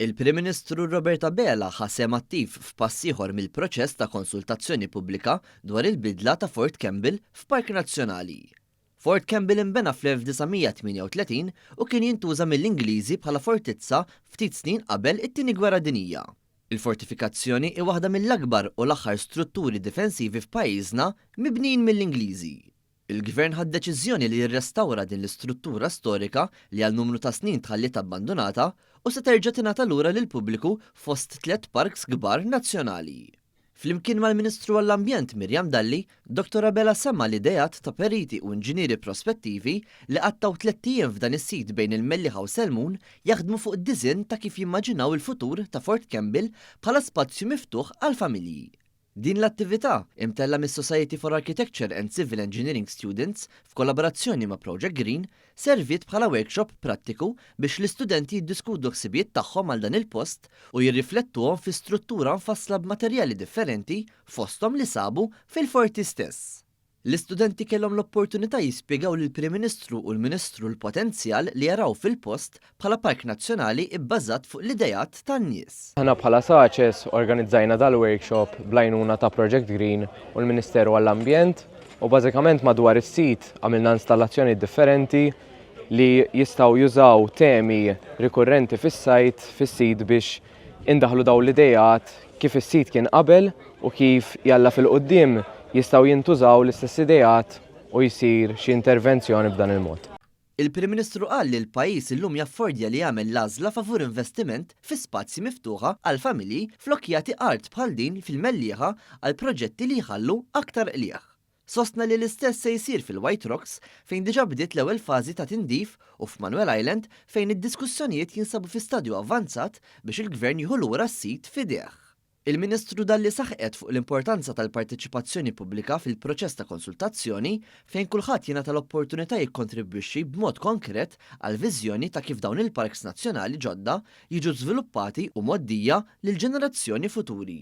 Il-Prim Ministru Robert Abela ħa sehem attiv f'pass ieħor mill-proċess ta' konsultazzjoni pubblika dwar il-bidla ta' Fort Campbell f'Park Nazzjonali. Fort Campbell inbena fl-1938 u kien jintuża mill-Ingliżi bħala fortizza ftit snin qabel it-Tieni Gwerra Dinjija. Il-fortifikazzjoni hi waħda mill-akbar u l-aħħar strutturi difensivi f'pajjiżna mibnijin mill-Ingliżi. Il-Gvern ħa d-deċiżjoni li jirrestawra din l-istruttura storika li għal numru ta' snin tħalliet abbandunata u se terġa' tingħata lura lill-pubbliku fost tlett parks kbar nazzjonali. Flimkien mal-Ministru għall-Ambjent Miriam Dalli, Dottor Abela semma' l-ideat ta' periti u inġinieri prospettivi li qattgħu tlett ijiem f'dan is-sit bejn il-Mellieħa u Selmun jaħdmu fuq disinn ta' kif jimmaġinaw il-futur ta' Fort Campbell bħala spazju miftuħ għall-familji. Din l-attività, imtellgħa mis-Society for Architecture and Civil Engineering Students f'kollaborazzjoni ma' Project Green, serviet bħala workshop prattiku biex l-istudenti jiddiskutu l-ħsibijiet tagħhom għal dan il-post u jirriflettuhom fi struttura mfassla b'materjali differenti fosthom li sabu fil-forti stess. L-istudenti kellhom l-opportunità jispjegaw lill-Prim Ministru u l-Ministru l-potenzjal li jaraw fil-post bħala park nazzjonali bbażat fuq l-ideat tan-nies. Aħna bħala SACES organizzajna dal-workshop bl-għajnuna ta' Project Green u l-Ministeru għall-Ambjent u bażikament madwar is-sit għamilna installazzjonijiet differenti li jistgħu jużaw temi rikurrenti fis-sajt fis-sit biex Indaħħlu dawn l-ideat kif is-sit kien qabel u kif jalla fil-quddiem jistgħu jintużaw l-istess ideat u jsir xi intervenzjoni b'dan il-mod. Il-Prim Ministru qal li l-pajjiż illum jaffordja li jagħmel l-għażla favur investiment fi spazji miftuħa għall-familji flok jagħti art bħal din fil-Mellieħa għal proġetti li jħallu aktar qligħ. Sostna li l-istess se jsir fil-White Rocks fejn diġà bdiet l-ewwel fażi ta' tindif u f'Manuel Island fejn id-diskussjonijiet jinsabu fi stadju avvanzat biex il-Gvern jieħu lura s-sit f'idejh. Il-Ministru Dalli saħqet fuq l-importanza tal-parteċipazzjoni pubblika fil-proċess ta' konsultazzjoni fejn kulħadd jingħata l-opportunità jikkontribwixxi b'mod konkret għall-viżjoni ta' kif dawn il-parks nazzjonali ġodda jiġu żviluppati u mgħoddija lill-ġenerazzjoni futuri.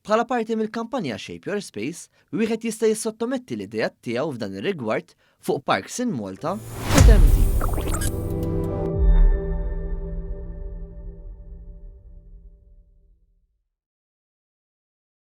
Bħala parti mill-kampanja Shape Your Space, wieħed jista' jissottometti l-ideat tiegħu f'dan ir-rigward fuq parksinmalta.mt.